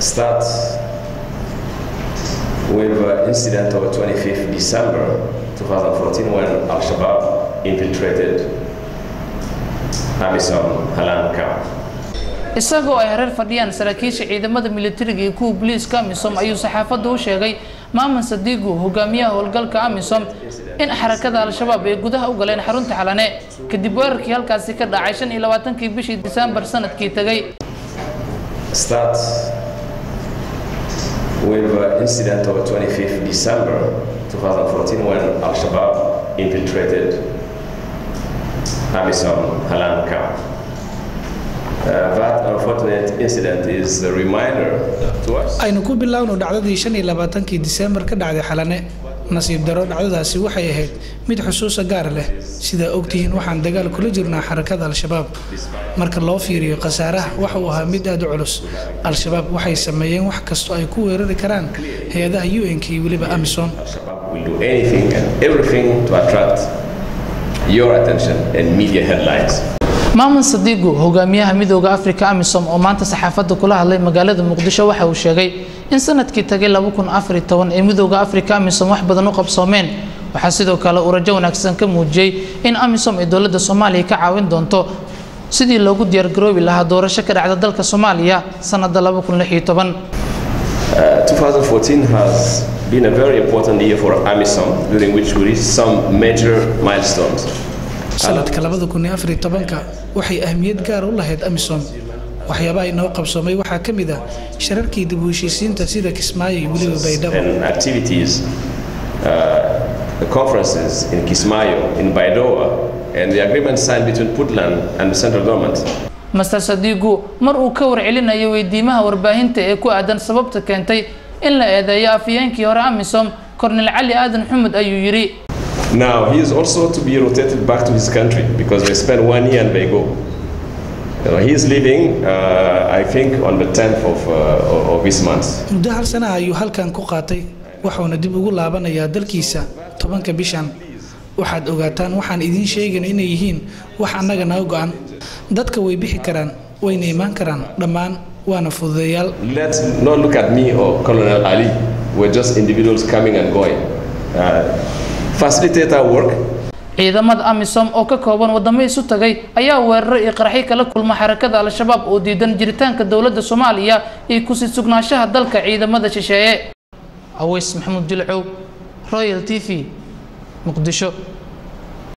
Start with the incident of 25th December 2014 when Al-Shabaab infiltrated AMISOM Halane camp. Isagoo ay hareer fadhiyaan saraakiisha ciidamada militariga iyo kuwa booliiska AMISOM ayuu saxaafadda u sheegay Maaman Sadiigu, hogaamiyaha howlgalka AMISOM, in xarakada Al-Shabaab ay gudaha u galeen xarunta Xalane kadib weerarkii halkaasi ka dhacay 25-kii bishii Disembar sanadkii tagay. Start with the incident of 25th December 2014 when Al-Shabaab infiltrated AMISOM Halane camp. That unfortunate incident is a reminder to us. Aynu ku bilowno dhacdadii 25-kii Disembar ka dhacday Xalane. Nasiib daro, dhacdadaasi waxay ahayd mid xusuusa gaar leh. Sidaa ogtihiin, waxaan dagaal kula jirnaa xarakada Al-Shabaab. Marka loo fiiriyo khasaaraha, waxa uu ahaa mid aada u culus. Al-Shabaab waxay sameeyeen wax kastoo ay ku weerari karaan hay-adaha UN-ka iyo weliba AMISOM. Al-Shabaab will do anything and everything to attract your attention and media headlines. Maaman Sadiigu, hogaamiyaha Midooda Afrika AMISOM, oo maanta saxaafadda kula hadlay magaalada Muqdisho, waxa uu sheegay in sanadkii tagay 2014 ee Midooda Afrika AMISOM wax badan u qabsoomeen. Waxaa sidoo kale uu rajo wanaagsan ka muujiyey in AMISOM ay dowladda Soomaaliya ka caawin doonto sidii loogu diyaargaroobi lahaa doorasho ka dhacda dalka Soomaaliya sanada 2016. 2014 has been a very important year for AMISOM, during which we reached some major milestones. Sanadka 2014-ka waxay ahmiyad gaar u lahayd AMISOM. Waxyaabaha inoo qabsoomay waxaa ka mid ah shirarkii dib u heshiisiinta sida Kismaayo iyo weliba Baydhabo. And activities, the conferences in Kismayo, in Baidoa, and the agreement signed between Puntland and the central government. Master Sadiigu mar uu ka warcelinayo weydiimaha warbaahinta ee ku aadan sababta keentay in la eedeeyo afhayeenkii hore AMISOM, Kornel Cali Aadan Xumud, ayuu yidhi: Now, he is also to be rotated back to his country because they spend one year and they go. He is leaving, I think, on the 10th of this month. Muddo hal sana ayuu halkan ku qaatay, waxuuna dib ugu laabanayaa dalkiisa 10-ka bishan. Waxaad ogaataan, waxaan idiin sheegayno inay yihiin wax annaga naga go-an. Dadka way bixi karaan, wayna imaan karaan, dhammaan waana fududeeyaal. Let's not look at me or Colonel Ali. We're just individuals coming and going. Facilitate our work. Ciidamada AMISOM oo ka kooban wadamo isu tagay ayaa weeraro iyo qaraxyo kala kulma xarakada Al-Shabaab oo diidan jiritaanka dowladda Soomaaliya iyo kusii sugnaanshaha dalka ciidamada shisheeye. Aweys Maxamuud Jilcow, Royal TV, Muqdisho.